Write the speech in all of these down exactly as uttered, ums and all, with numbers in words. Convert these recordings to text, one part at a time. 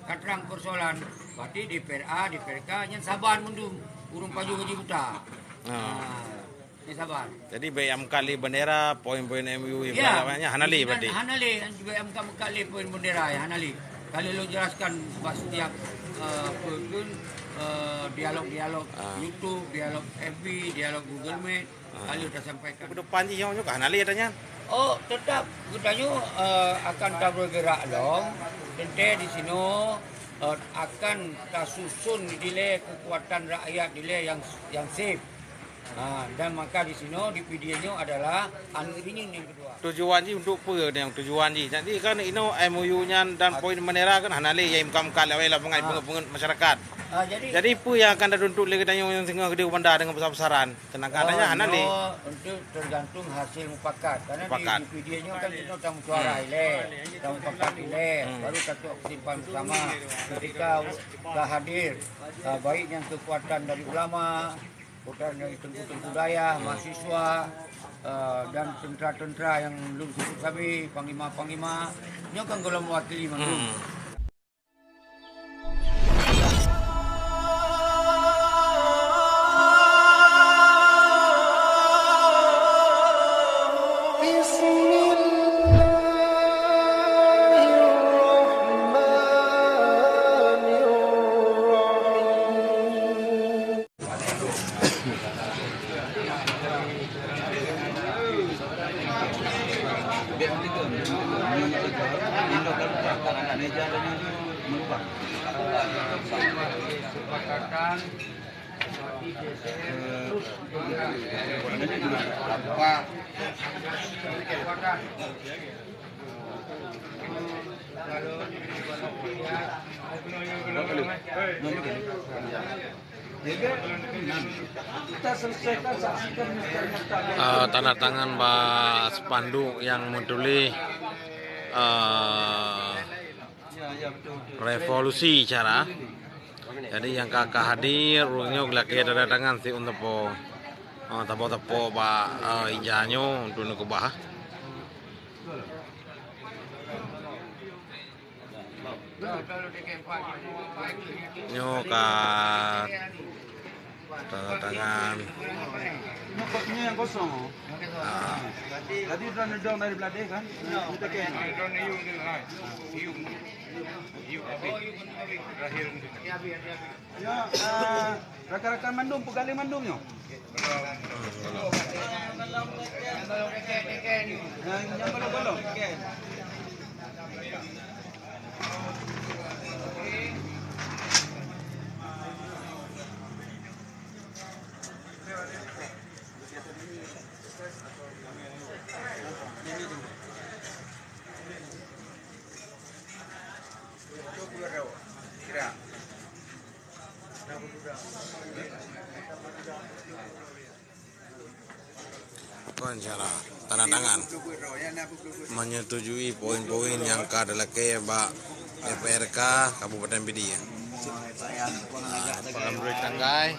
Ka trang persoalan, berarti D P R A, D P R K nyan saban mandum ureuëng pajoh gaji buta. Ah. Ah, nyan saban. Jadi, bèk meukat lé bendera, poin-poin M O U, ya, hana lé berarti. Hana lé, bèk meukat-meukat lé poin bendera, ya, hana lé. Kalau lôn jelaskan bak setiap, eh, apa tu, eh, dialog-dialog, ah, YouTube, dialog F B, dialog Google Meet, ah, lalu tasampaikan. Kedepan jih nyoe ka hana lé ata nyan. Oh, tetap geutanyoe, eh, akan tabergerak lom. Teuntèe di sinoe, eh, akan tasusun dilèe kekuatan rakyat dilèe nyang, nyang safe. Ha, dan maka di sinoe, di Pidie nyoe adalah aneuk rinyeun nyang kedua. Tujuan jih untuk peue nyang tujuan jih? Jadi kan inoe M O U nyan dan poin bendera kan hana lé, nyang meukat-meukat lé awai lah peungai, ah, peungeut-peungeut masyarakat. Ah, jadi, jadi peue nyang akan tatuntut lé geutanyoe nyang singoh keudéh u Banda deungon besar-besaran? Sedangkan, oh, hana lé. Nyoe untuk tergantung hasil mufakat. Karena di, mufakat, di Pidie nyoe kan kita udah musyawarah, hmm, ilèe, udah mufakat ilèe, hmm, baru tacok kesimpulan bersama. Ketika ka hadir, ah, baik nyang kekuatan dari ulama, kekuatan dari teungku-teungku dayah, hmm, mahasiswa, ah, dan tentera-tentera nyang lôn sebut sabe, panglima-panglima, nyoe kan gohlom mewakili mandum. Hmm. Eh, tanda tangan bak spanduk nyang meutuléh, eh, revolusi cara. Jadi nyang ka, ka hadir, ureuëng nyoe geulakèe tanda tangan siuem teupeu. Eh, teupeu-teupeu bak, eh, ija nyoe untuk neukeubah. Nyoe ka tanda tangan. Nyoe ko-, nyoe nyang kosong, oh. Ah. Jadi, udah nedong dari beladeh, kan? Nyoe teken. Ya, eh, rakan-rakan mandum, peugaleng mandum nyoe. Nyang, nyang golom-golom. Kon cara tanda tangan menyetujui poin-poin nyang ka dilakèe bak D P R K Kabupaten Pidie. Alhamdulillah, tanggai.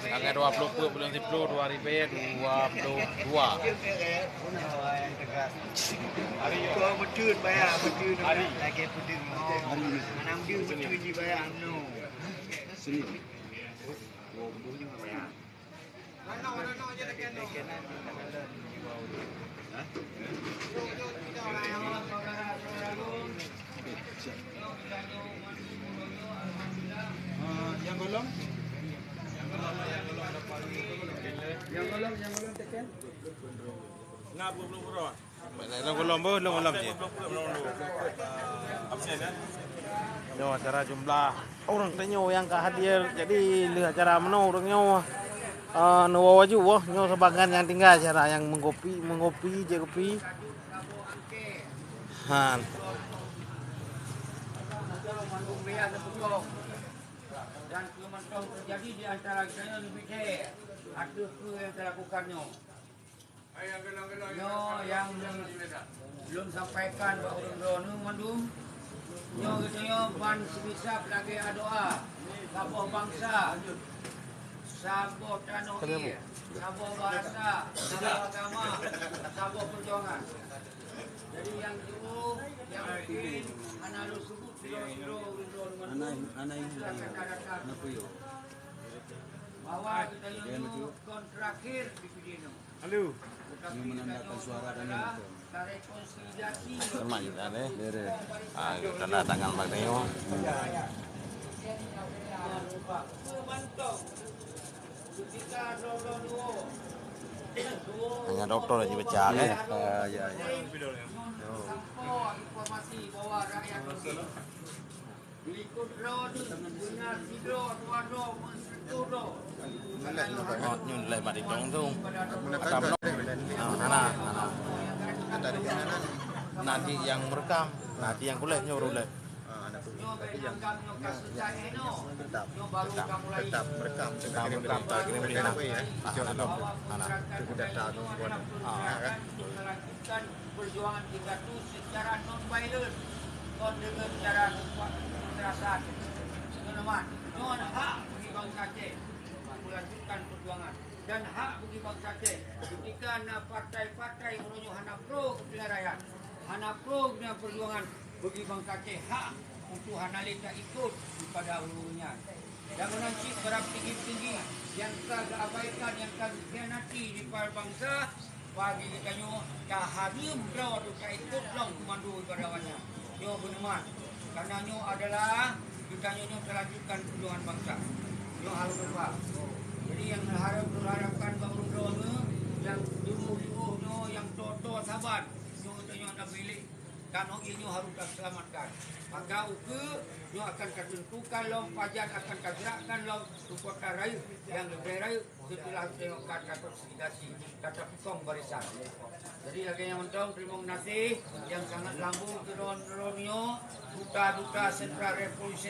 Tanggai dua puluh empat bulan sepuluh dua ribu dua puluh dua. Kau betul bayar, betul. Hari. Lagi betul. Mana betul, betul ji bayar, no. Sini. Ah, nyang golom? Nyang golom, nyang golom teken? Enggak, belum, belum, belum. Lôn gohlom beuh, lôn gohlom cit. Nyoe acara jumlah ureuëng tanyoe nyang ka hadir. Jadi, lheueh acara meunoe ureuëng nyoe, eh, neuwoe laju, woe. Nyoe sabangan nyang tinggai acara nyang meugopi, meugopi, jép gopi. Han. Dan keu mantong teujadi di antara geutanyoe leubeh jai ateueh peue nyang talakukan nyoe. Nyoe nyang lôn sampaikan bak ureuëng droeneuh mandum. Nyoe geutanyoe ban seumisab lagèe adoa, saboh bansa, saboh tanoh ié, saboh bahasa, saboh agama, saboh peujuangan. Jadi nyang jiôh Hana, hana, hana peue yo. Bahwa kita nyoe kon terakhir dipilih nyoe. Halo. Ini menandakan suara kami betul. Lemak kita deh. Deh, deh. Ah, tanda tangan bak nyoe. Hanya doktor aja baca, kan? Ah, ya, ya. Oh, nyoe leh mat itong tu. Atam no. Ah, hana, hana. Nanti yang merekam, nanti yang kulek nyoe baru leh. Ah, anak tu. Tapi yang, yang, yang tetap, tetap, tetap merekam, tetap merekam, tak kirim berita. Ah, hana. Itu data tu, bukan. Ah. Perjuangan kita tu secara non violent, kon deungon cara kekerasan. Nyoe hak bagi bansa Aceh melanjutkan perjuangan dan hak bagi bansa Aceh ketika na partai-partai uroe nyoe hana pro keu pilihan rakyat, hana pro dengan perjuangan bagi bansa Aceh hak untuk hana lé taikot kepada ureuëng nyan. Dan meunan cit barang tinggi-tinggi nyang ka geuabaikan, nyang ka geukhianati di bansa, bagi geutanyoe tahareum droe teuka ikot lom keumando ibadah awaknyan. Nyoe beuneuman, karena nyoe adalah geutanyoe nyoe talanjutkan perjuangan bansa. Nyoe harôh neuba. Jadi nyang harôh neuharapkan bak ureuëng droeneuh nyang jeumoh-jeumoh nyoe nyang toe-toe saban, nyoe geutanyoe hana milék. Tanoh ié nyoe harôh taseulamatkan. Maka ukeue nyoe akan tateuntukan lom pajan akan tagerakkan lom keukuatan rayeuk nyang leubeh rayeuk seuteulah teuka takonsolidasi, ka tapeukong barisan. Jadi lagée nyan mantong, teurimong gaséh nyang sangat lambông keu droeneuh nyoe, duta-duta Sentral Revolusi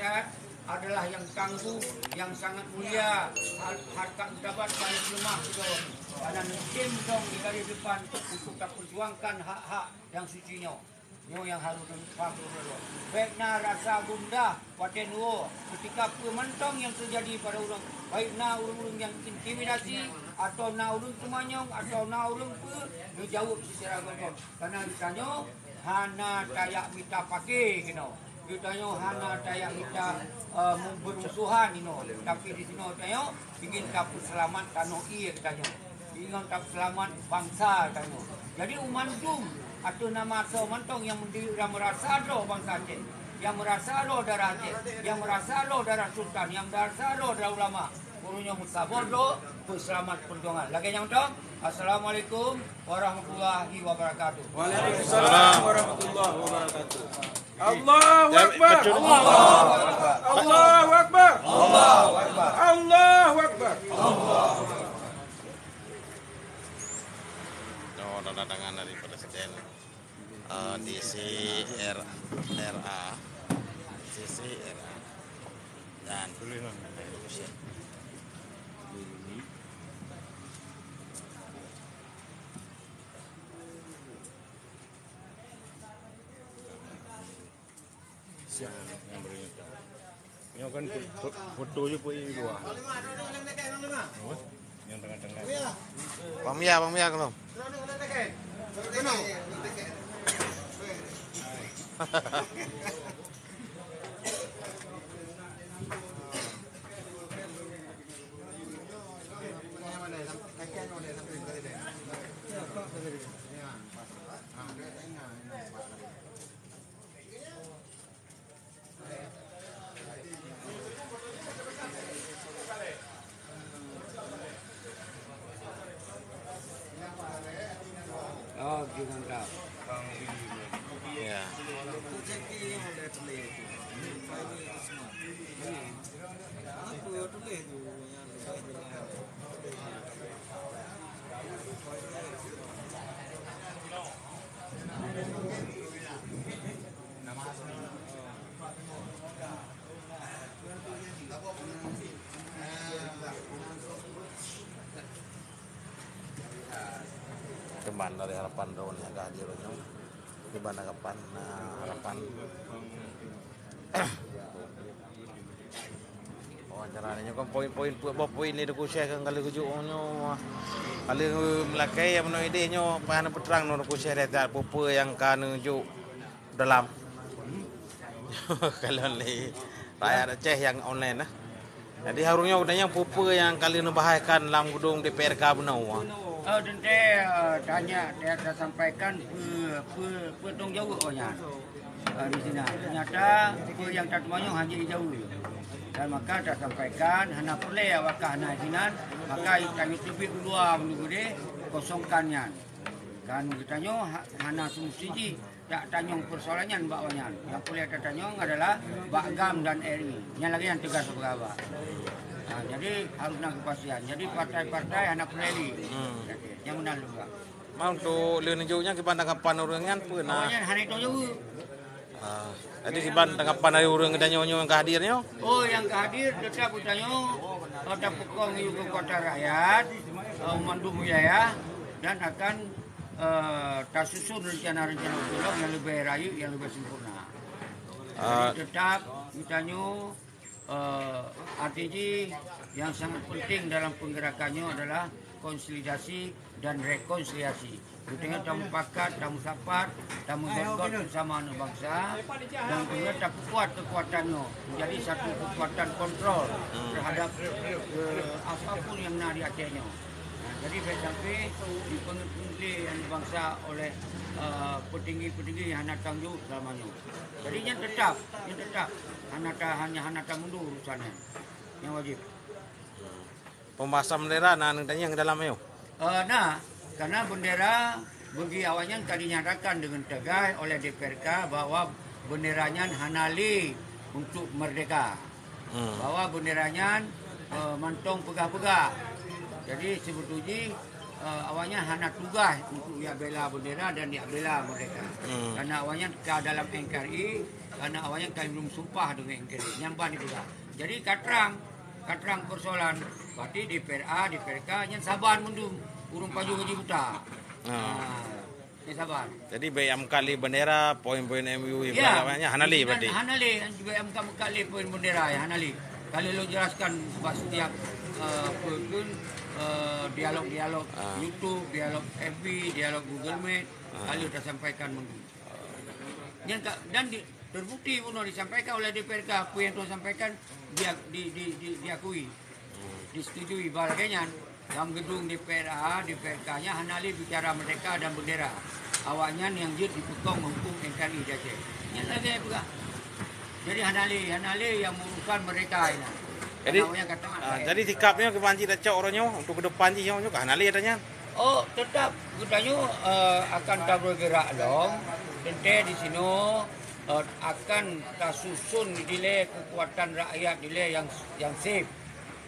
adalah nyang tangguh, nyang sangat mulia, har-, hareukat martabat paléng peuleumah keu droeneuh. Karena neutem dong di garéh depan untuk tapeurjuangkan hak-hak nyang suci nyoe. Nyoe nyang harôh tapeugah lom. Bék na rasa gundah watée neuwoe, keutika peue mantong nyang teujadi pada ureuëng, baik na ureuëng-ureuëng nyang intimidasi, atawa na ureuëng teumanyong, atawa na ureuëng peue, neujaweueb seucara gon-gon. Karena geutanyoe hana tajak mita paké keunoe. Geutanyoe hana tajak mita, eh, beurmusohan inoe. Tapi di sinoe tanyoe ingin tapeuseulamat tanoh ié geutanyoe. Ingat tapeuselamat bansa tanyoe. Jadi, u mandum ateueh nama soe mantong nyang meudi-, nyang meurasa droe bansa Aceh, nyang meurasa droe darah Aceh, nyang meurasa droe darah Sultan, nyang meurasa droe darah ulama, ureuëng nyoe meusaboh droe peuseulamat peujuangan. Lagée nyan mantong, Assalamualaikum warahmatullahi wabarakatuh. Waalaikumsalam warahmatullahi wabarakatuh. Allahu Akbar. Allahu Akbar. Allahu Akbar. Allahu Akbar. Oh, tanda tangan dari Presiden, eh, D C R A, D C R A, dan Siap. Nyoe kan fo-, fo-, foto je pun di luar. Apa? Yang tengah-tengah. Bang Mia, Bang Mia, kalau. Oh, gimana? Ya. Teman dari harapan drone yang ka hadir nyoe. Kiban harapan, nah, harapan. Wawancara nyoe kan poin-poin, peuet boh poin lé Teungku Syekh kan kali geujok nyoe. Kali meulakée nyang meunoe idéh nyoe, payah neupeutrang nyoe Teungku Syekh, that-that peue-peue nyang ka neujok. Dalam. Kalon lé rakyat Aceh nyang online nah. Jadi, harôh nyoe geutanyoe peue-peue nyang ka lheueh neubahaskan lam geudong D P R K bunoe? Oh, teuntèe, eh, tanya, ta-, tasampaikan peue, peue, peue tanggung jaweueb awaknyan, eh, di sinan. Teunyata peue nyang tateumanyong hana jijaweueb. Dan maka tasampaikan hana peureulèe awak ka hana sinan, maka tanyoe teubiet u luwa meunurot kosongkan nyan. Kan geutanyoe ha-, hana seumusti jih. Tak tanyong persoalan nyan bak awaknyan. Nyang peureulèe tatanyong adalah bak GAM dan R I. Nyan lagèe nyan tugas beuraba. Ha, jadi harôh na keupastian. Jadi partai-partai hana peureulèe lé. Hmm. Nyan meunan lôn peugah. Ma untuk lheueh neujaweueb nyan kiban tanggapan ureueng nyan peue na? Awaknyan hana tanyong jaweueb. Ah, jadi kiban tanggapan dari ureueng geutanyoe nyoe nyang ka hadir nyoe? Oh, nyang ka hadir teutap geutanyoe, eh, tapeukong yue keukuatan rakyat, eh, mandum wilayah dan akan eh, tasusun rencana-rencana utôh lom nyang leubeh rayeuk, nyang leubeh sempurna. Ah. Jadi, teutap geutanyoe, eh, arti jih nyang sangat penting dalam peugerakan nyoe adalah konsolidasi dan rekonsiliasi. Geutanyoe tamupakat, tamusapat, tamugot-got beusama aneuk bansa, dan geutanyoe tapeukuat keukuatan nyoe menjadi satu keukuatan kontrol terhadap, eh, apa pun nyang na di Aceh nyoe. Nah, jadi bèk sampai dipeungeut-peungeut lé aneuk bansa oleh, eh, peutinggi-peutinggi nyang hana tanggung jaweueb selama nyoe. Jadi nyan teutap, nyan teutap hana ta-, hana, hana tamundur urusan nyan. Nyan wajéb. Pembahasan bendera na neudeungoe dalam nyoe? Eh, na, karena bendera bagi awaknyan ka dinyatakan dengan tegas oleh D P R K bahwa bendera nyan hana lé untuk merdeka. Hmm. Bahwa bendera nyan, eh, mantong peugah-peugah. Jadi, seubeutôi jih, eh, awaknyan hana tugaih untuk jak bela bendera dan jak bela merdeka. Hmm. Karena awaknyan ka dalam N K R I, karena awaknyan ka lheueh sumpah deungon N K R I. Nyan ban dipeugah. Jadi, ka trang, ka trang persoalan. Berarti D P R A, D P R K nyan saban mandum ureueng pajoh gaji buta. Ah. Ah. Di saban. Jadi, bèk jak meukat lé bendera, poin-poin M O U, ya, ibarat katanya hana lé berarti? Hana lé, bèk jak meukat-meukat lé poin bendera, ya, hana lé. Ka lheueh lôn jelaskan bak setiap, eh, peue kheun, eh, dialog-dialog, ah, YouTube, dialog F B, dialog Google Meet, ah, ka lheueh tasampaikan mandum. Nyan ka, dan di, terbukti bunoe disampaikan oleh D P R K, apa yang tuan sampaikan dia, di, di, di, diakui. Disetujui. Bah lagèe nyan, lam geudong D P R A, D P R K nyan hana lé bicara merdeka dan bendera. Awaknyan nyang jeuet dipeukong huköm N K R I di Aceh. Nyan lagèe peugah. Jadi hana lé, hana lé nyang meurusan merdeka nyan. Jadi, karena awaknyan ka taát, ah, rakyat. Jadi sikap nyoe kiban cit tacok uroe nyoe untuk ke depan jih nyoe, nyoe ka hana lé ata nyan? Oh, tetap geutanyoe, eh, akan tabeurgeurak lom. Teuntèe di sinoe, eh, akan tasusun dilèe keukuatan rakyat dilèe nyang, nyang sép.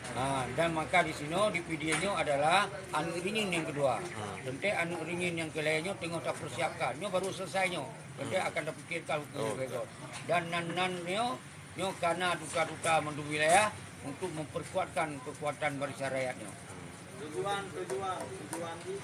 Ha, dan maka di sinoe di Pidie nyoe adalah aneuk rinyeun nyang keudua. Ha. Teuntèe aneuk rinyeun nyang keulhèe nyoe teungoh tapeusiapkan. Nyoe baru selesai nyoe. Teuntèe, hmm, akan tapikirkan huköm, oh, nyang beugöt. Dan nan-nan nyoe, nyoe ka na duta-duta mandum wilayah untuk memperkuatkan kekuatan barisan rakyat nyoe. Tujuan, tujuan, tujuan di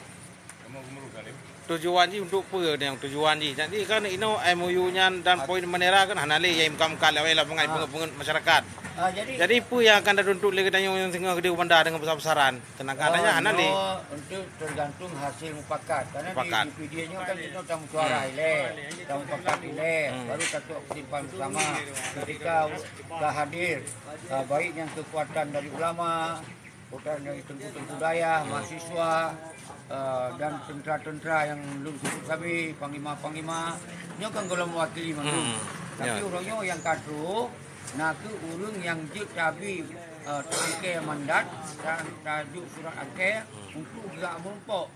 Tujuan jih untuk peue nyang tujuan jih? Jadi kan inoe M O U nyan dan poin bendera kan hana lé nyang meukat-meukat lé awai lam peungai, ah, peungeut-peungeut masyarakat. Ah, jadi, jadi peue nyang akan tatuntut lé geutanyoe nyang singoh geude u banda deungon besar-besaran? Sedangkan, oh, nyan hana lé. Nyoe untuk tergantung hasil mupakat. Karena di, mupakat, di P D I nyoe kan kita tamusyawara, hmm, ilèe, tamupakat ilèe, hmm, baru tacok kesimpulan bersama ketika ka hadir, ah, baik nyang kekuatan dari ulama, bukan dari teungku-teungku dayah, hmm, mahasiswa, eh, dan tentera-tentera nyang lôn sebut sabe, panglima-panglima, nyoe kan gohlom mewakili mandum. Hmm. Tapi, ya, uroe nyoe nyang ka trôh, na kheueh ureueng nyang jeuet tabi, eh, angkée mandat, dan tajok surat angkée, hmm, untuk geujak meurumpok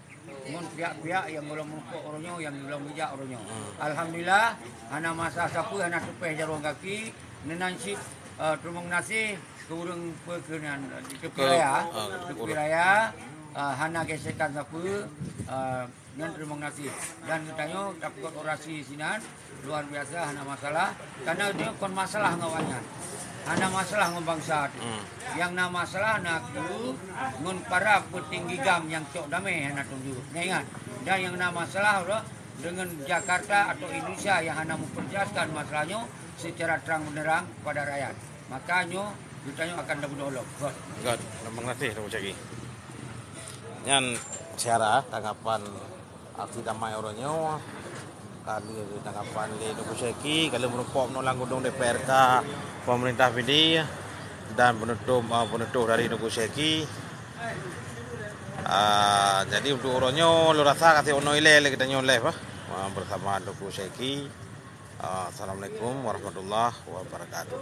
ngon pihak-pihak nyang gohlom meurumpok uroe nyoe, nyang gohlom geujak uroe nyoe. Hmm. Alhamdulillah, hana masalah sapeue, hana teupéh jaroe gaki, meunan cit, eh, teurimong gaséh keu ureueng peue keunan, eh, di tepi raya, ah, di tepi raya, eh, hana gesekan sapeue, eh, nyan teurimong gaséh. Dan geutanyoe tapeugöt orasi sinan, luar biasa, hana masalah. Karena nyoe kon masalah ngon awaknyan. Hana masalah ngon bansa tu. Hmm. Nyang na masalah na kheueh ngon para peutinggi GAM nyang cok damé hana teuntèe. Nyan ingat. Dan nyang na masalah uroe deungon Jakarta atau Indonesia nyang hana memperjelaskan masalah nyoe secara terang benderang kepada rakyat. Maka nyoe geutanyoe akan tabunuh lom. Göt. Göt. Terima kasih, Tuan Syaki. Nyan syedara tanggapan aksi damai uroe nyoe. Ka lheueh tanggapan lé Teungku Syeki, ka lheueh meurumpok nyoe lam geudong D P R K pemerintah Pidie dan penutup, ah, penutup dari Teungku Syeki. Ah, jadi untuk uroe nyoe, lôn rasa ka siuroe ilée lé geutanyoe live, ah, bersama Teungku Syeki. Ah, Assalamualaikum warahmatullahi wabarakatuh.